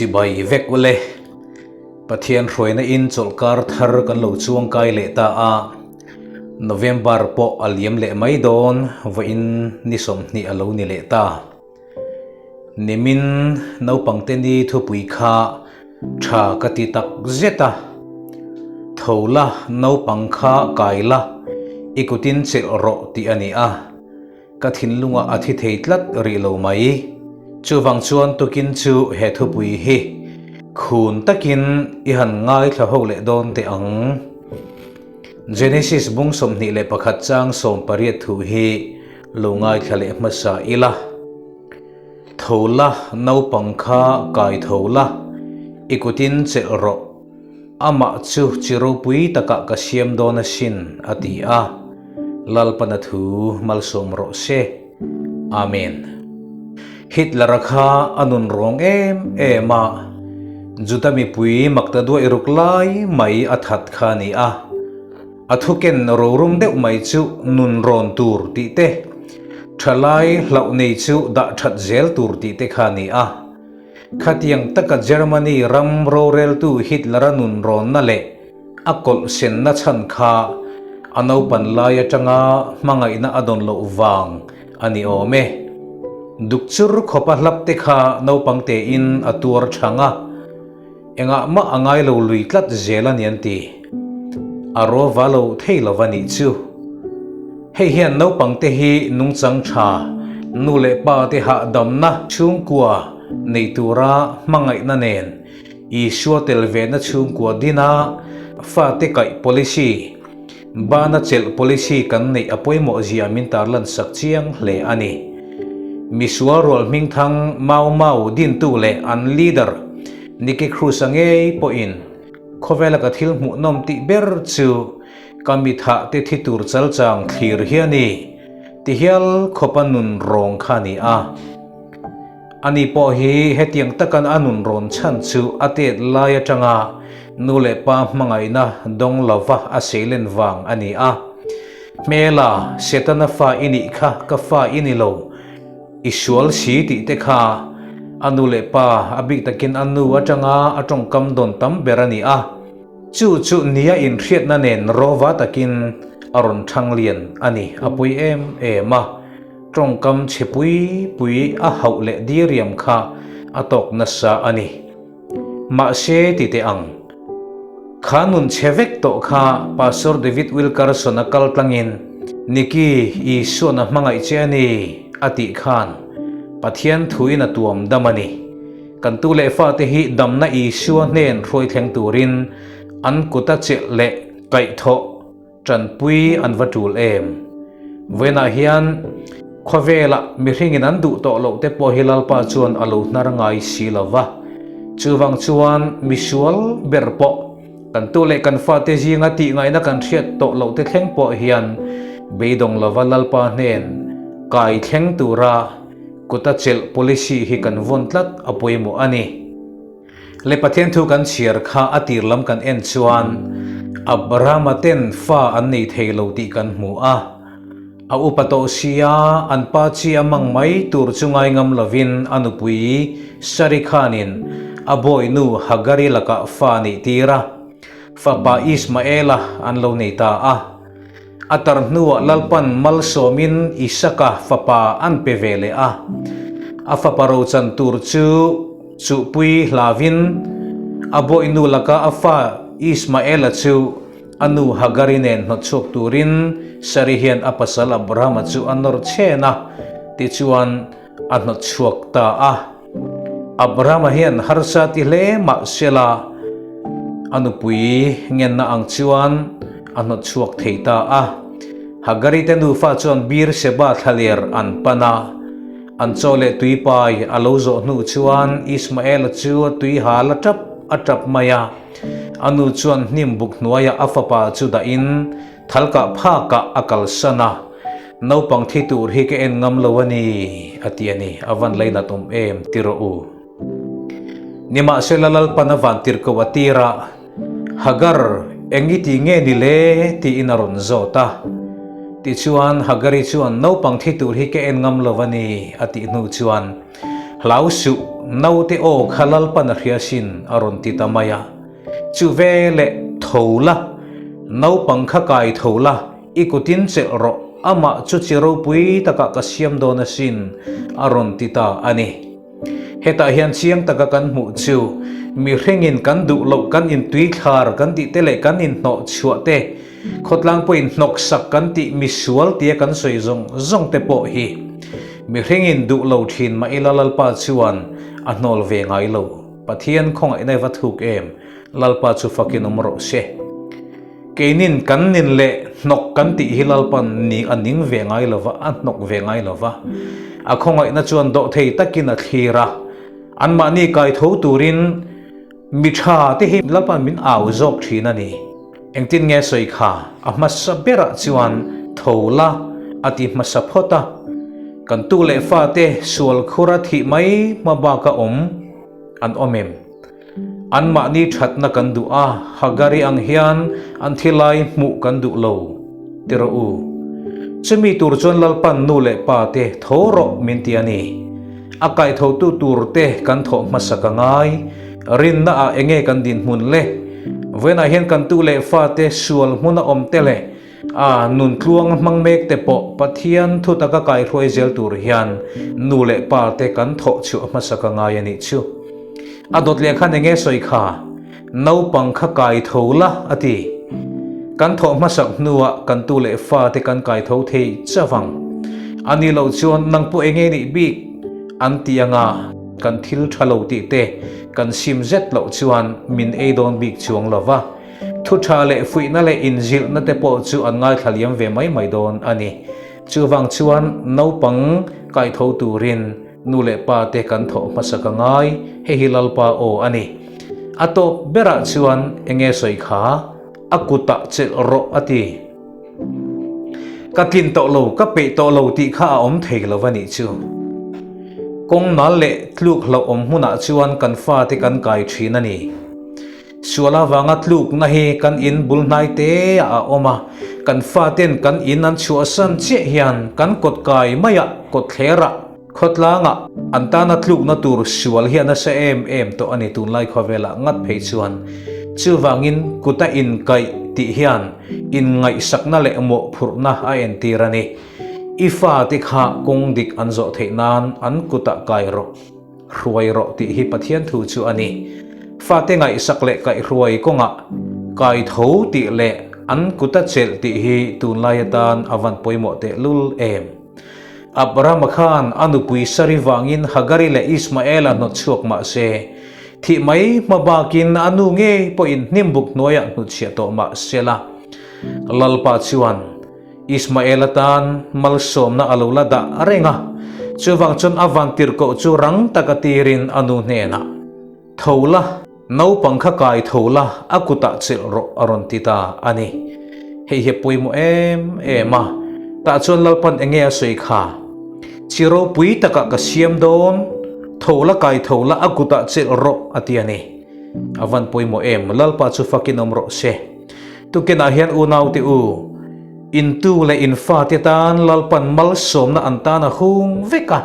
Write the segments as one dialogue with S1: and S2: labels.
S1: Chibai vek ule. Pathian hruaina in chawlhkar thar kan lo chuangkai leh ta a, November pawh a liam leh mai dawn, vawiin ni 20 a lo ni leh ta. Nimin naupangte ni thupui kha tha ka ti tak zet a, Tho la naupang kha kai la, i kutin chelh rawh tih a ni a, ka thinlungah a thi thei tlat rih lo mai. Chuvang chuan tukin chu he thupui hi khun takin i han ngaithla ho leh dawn teh ang. Genesis bung 21 chang 18 thu hi Lo ngaithla leh hmasa ila. Tho la, naupang kha kai tho la, i kutin chelh rawh. Amah chu chi ropui takah ka siam dawn asin, a ti a. Lalpana thu malsawm rawh se. Amen. Hitler-a kha a nun rawng em em a, Juda mipui makta duaih ruk lai mai a that kha a ni a. A thuken rorum deuh mai chu nun rawn tur tih te, thalai hlauh nei chu dah that zel tur tih te kha a ni a. Khatiang taka Germany ram roreltu Hitler-a nun rawnna leh a kawlh senna chhan kha a naupan lai atanga hmangaihna a dawn loh vang a ni awm e. Dukchur khawpa hlap te kha naupang tein a tuar thang a. Engah mah a ngai lo lui tlat zel a ni an ti. A rawva lo thei lo va nih chu. Hei hian naupang te hi nungchang tha, nu leh pa te hahdamna chhungkua nei tura hmangaihna nen Isua tel vena chhungkua dina fate kaih policy, Bana chelh policy kan neih a pawimawh zia min tarlan sak chiang hle a ni. Misual rual hmingthang Mau Mau dintu leh an leader Nicky Cruz-a ngei pawhin khawvela ka thil hmuhnawm tih ber chu ka mithah te thi tur chalchang thlir hi a ni ti hial khawpa nun rawng kha a ni a. Ani pawh hi hetiang takan a nun rawn chhan chu a tet lai atanga nu leh pa hmangaihna dawng lova a seilen vang a ni a. Hmela, Setana fa i nih kha ka fa i ni lo, i sual si tih te kha a nu leh pa a bik takin a nu atanga a tawngkam dawn tam ber a ni a. Chu chu nia inhriatna nen rawva takin a rawn thang lian a ni, a pui em em a. Tawngkam chhe pui pui a hauh leh diriam kha a tawk nasa a ni. Mahse ti teh ang. Kha nun chhe vek tawh kha Pastor David Wilkerson a kal tlangin Nicky Isuan a hmangaih che a ni a tih khan Pathian thuin a tuam dam a ni. Kan tu leh fate hi damna Isua hnen hruai thleng turin an kuta chelh leh kaihthawh Tanpui an va tul em? Vawiinah hian khawvelah mihringin an duh tawh loh te pawh hi Lalpa chuan a lo hnar ngai si lo va. Chuvang chuan misual ber pawh kan tu leh kan fate zinga tih ngaihna kan hriat tawh loh te thleng pawh hian beidawng lova Lalpa hnen kai thleng tura kuta chelh policy hi kan vawn tlat a pawimawh a ni. Le Pathian thu kan chhiar kha a tir lam kan en chuan Abrahama ten fa an nei thei lo tih kan hmu a. A upa tawh sia an pa chi a mang mai tur chu ngai ngam lovin a nupui Sari khanin a bawihnu Hagari lakah fa a neih tir a, fapa Ismaela an lo nei ta a. A tar hnuah Lalpan malsawmin Isaka fapa an pe ve leh a. A fapa rochan tur chu chuhpui hlavin a bawihnu laka a fa Ismaela chu a nu Hagari nen hnawtchhuak turin Sari hian a pasal Abrahama chu a nawr chhen a, tichuan a hnawtchhuak ta a. Abrahama hian harsa ti hle mah sela a nupui ngenna ang chuan a hnawtchhuak thei ta a. Hagari te nufa chuan Beer-sheba thlaler an pan a. An chaw leh tui pai a lo zawh hnu chuan Ismaela chu a tui hal a tap a tap mai a. A nu chuan hnim buk hnuaiah a fapa chu dahin Thalkah phakah a kalsan a, naupang thi tur hi ka en ngam lo a ni, a ti a ni. A van lainat awm em ti rawh u. Nimahsela Lalpan a van tirhkoh a tir a, Hagar, eng i ti nge ni le? tiin a rawn zawt a. Tichuan Hagari chuan naupang thi tur hi ka en ngam lo a ni, a tih hnu chuan, Hlau suh, Naute aw kha Lalpan a hria sin, a rawn ti ta mai a. Chu veleh tho la, naupang kha kai tho la, i kutin chelh rawh, amah chu chi ropui takah ka siam dawn asin, a rawn ti ta a ni. Hetah hian chiang taka kan hmuh chu, mihringin kan duh loh kan intuithlar kan tih te leh kan inhnawh chhuah te, khawtlang pawhin hnawksak kan tih misual tia kan sawi zawng zawng te pawh hi mihringin duh lo thin mah ila Lalpa chuan a hnawl ve ngai lo. Pathian khawngaihna i va thuk em? Lalpa chu fakin awm rawh se. Keinin kan nin leh hnawk kan tih hi Lalpan ni a ning ve ngai lo va, a hnawk ve ngai lo va. A khawngaihna chuan dawhthei takin a thlir a, anmahni kai tho turin mi tha te hi Lalpan min au zawk thin a ni. Engtin nge sawi kha? A hmasa berah chuan tho la a ti hmasa phawt a. Kan tu leh fate sual khura thih mai hma baka awm an awm em? Anmahni thatna kan duh a, Hagari ang hian an thi lai hmuh kan duh lo, ti rawh u. Chumi tur chuan Lalpan nu leh pa te tho rawh min ti a ni. A kaithotu tur te kan thawh hmasak a ngai. Rinna ah enge kan dinhmun le? Vawiinah hian kan tu leh fa te sual hmuna awm te leh a nun tluang hmang mek te pawh Pathian thu taka kaihruai zel tur hian nu leh pa te kan thawh chhuah hmasak a ngai a nih chu. A dawt leh khan enge sawi kha? Naupang kha kai tho la a ti. Kan thawh hmasak hnuah kan tu leh fa te kan kai tho thei chauh ang. A nih loh chuan nang pawh enge nih bik an ti anga kan thil tha lo tih te kan sim zet loh chuan min ei dawn bik chuang lo va. Thu tha leh fuihna leh inzilhna te pawh chu an ngaithla liam ve mai mai dawn a ni. Chuvang chuan naupang kaitho turin nu leh pa te kan thawh hmasak a ngai, hei hi Lalpa aw a ni. A tawp berah chuan enge sawi kha? A kutah chelh rawh a ti. Ka tlin tawh lo, ka peih tawh lo tih kha a awm thei lo a nih chu. Kawng nal leh tluk hlauh awm hmunah chuan kan fate kan kai thin a ni. Sual avanga tlukna hi kan in bul hnai te ah a awm a, kan faten kan in an chhuahsan chiah hian kan kawt kai maiah kawtthlerah khawtlangah an tana tlukna tur sual hi a nasa em em tawh a ni tunlai khawvelah ngat phei chuan. Chuvangin kuta inkaih tih hian inngaihsakna leh mawhphurhna a entir a ni. I fate kha kawng dik an zawh theih nan an kutah kai rawh. Hruai rawh tih hi Pathian thu chu a ni. Fate ngaihsak leh kaihhruai kawngah kai tho tih leh an kut a chelh tih hi tunlai atan a van pawimawh tehlul em. Abrahama khan a nupui Sari vangin Hagari leh Ismaela hnawt chhuak mah se, thih mai hma bakin a nu ngei pawhin hnimbuk hnuaiah hnutchhiah tawh mah sela, Lalpa chuan, Ismael atan malsawmna a lo la dah reng a, chuvang chuan a vantirhkoh chu rang taka tirin a nu hnenah, Tho la, naupang kha kai tho la, a kutah chelh rawh a rawn ti ta a ni. Hei hi a pawimawh em em a, tah chuan Lalpan enge a sawi kha? Chi ropui takah ka siam dawn, tho la kai tho la, a kutah chelh rawh a ti a ni. A van pawimawh em, Lalpa chu fakin awm rawh se. Tukinah hian unaute u, intu leh infate tan Lalpan malsawmna an tan a hung vek a.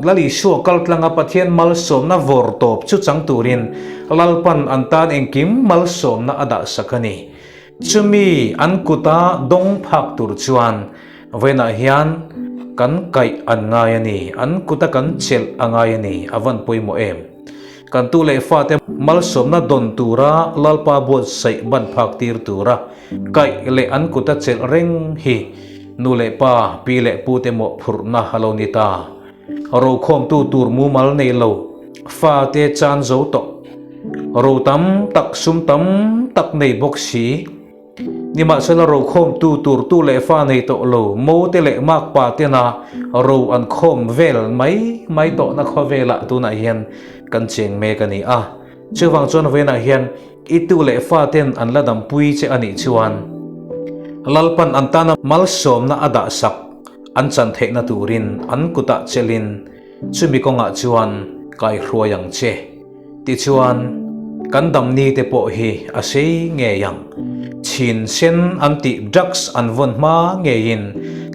S1: Lal Isua kaltlanga Pathian malsawmna vawr tawp chu chang turin Lalpan an tan engkim malsawmna a dahsak a ni. Chumi an kuta dawng phak tur chuan vawiinah hian kan kaih an ngai a ni, an kuta kan chelh a ngai a ni, a van pawimawh em? Kan tu leh fate malsawmna dawn tura Lalpa buatsaih ban phak tir tura kaih leh an kuta chelh reng hi nu leh pa, pi leh pute mawhphurhna a lo ni ta. Rokhawmtu tur mumal nei lo fate chan zo tawh. Ro tam tak sum tam tak nei bawk si. Nimahsela rokhawmtu tur tu leh fa nei tawh lo, mote leh makpa tena ro an khawm vel mai mai tawhna khawvelah tunah hian kan cheng mek a ni a. Chuvang chuan vawiinah hian i tu leh fa ten an la dampui che a nih chuan Lalpan an tana malsawmna a dahsak an chan theihna turin an kutah chelin chumi kawngah chuan kaihruai ang che. Tichuan, kan damni te pawh hi a sei ngei ang. Chhin sen an tih drugs an vawn hma ngeiin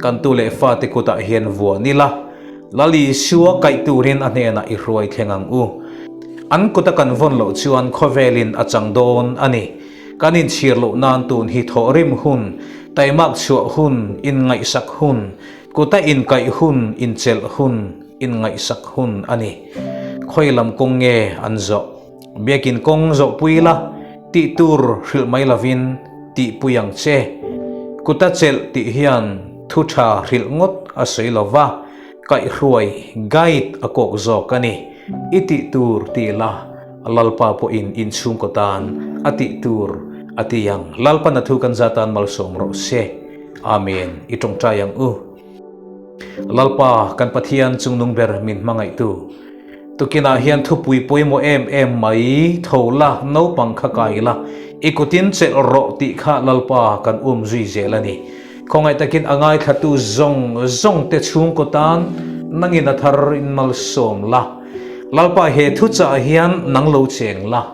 S1: kan tu leh fate kutah hian vuan ila. Lal Isua kaih turin a hnenah i hruai thleng ang u. An kuta kan vawn loh chuan khawvelin a chang dawn a ni. Kan inchhir loh nan tun hi thawhrim hun, taimak chhuah hun, inngaihsak hun, kuta inkaih hun, inchelh hun, inngaihsak hun a ni. Khawi lam kawng nge an zawh? Biakin kawng zawhpui la, tih tur hrilh mai lovin tihpui ang che. Kuta chelh tih hian thu tha hrilh ngawt a sawi lo va, kaihhruai, guide, a kawk zawk a ni. I tih tur ti la, Lalpa pawhin inchhungkaw tan a tih tur a ti ang. Lalpan a thu kan za tan malsawm rawh se. Amen. I tawngtai ang u. Lalpa, kan Pathian chungnung ber min hmangaihtu. Tukinah hian thupui pawimawh em em mai, tho la, naupang kha kai la, i kutin chelh rawh tih kha Lalpa kan um zui zel a ni. Khawngaih takin a ngaithlatu zawng zawng te chhungkaw tan nangin a thar in malsawm la. Lalpa he thuchah hian nang lo cheng la,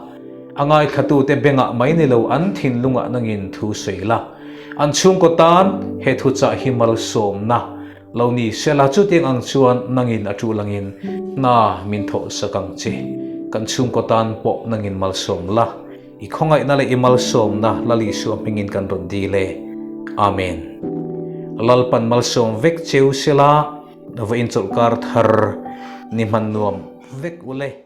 S1: a ngaithlatute bengah mai ni lo an thinlungah nangin thu sawi la. An chhungkaw tan he thuchah hi malsawmna lo ni sela chutiang ang chuan nangin a tul angin hna min thawh sak ang che. Kan chhungkaw tan pawh nangin malsawm la, i khawngaihna leh i malsawmna Lal Isua hmingin kan rawn dil e. Amen. Lalpan malsawm vek cheu sela, va inchawlhkar thar ni hman nuam vek ule.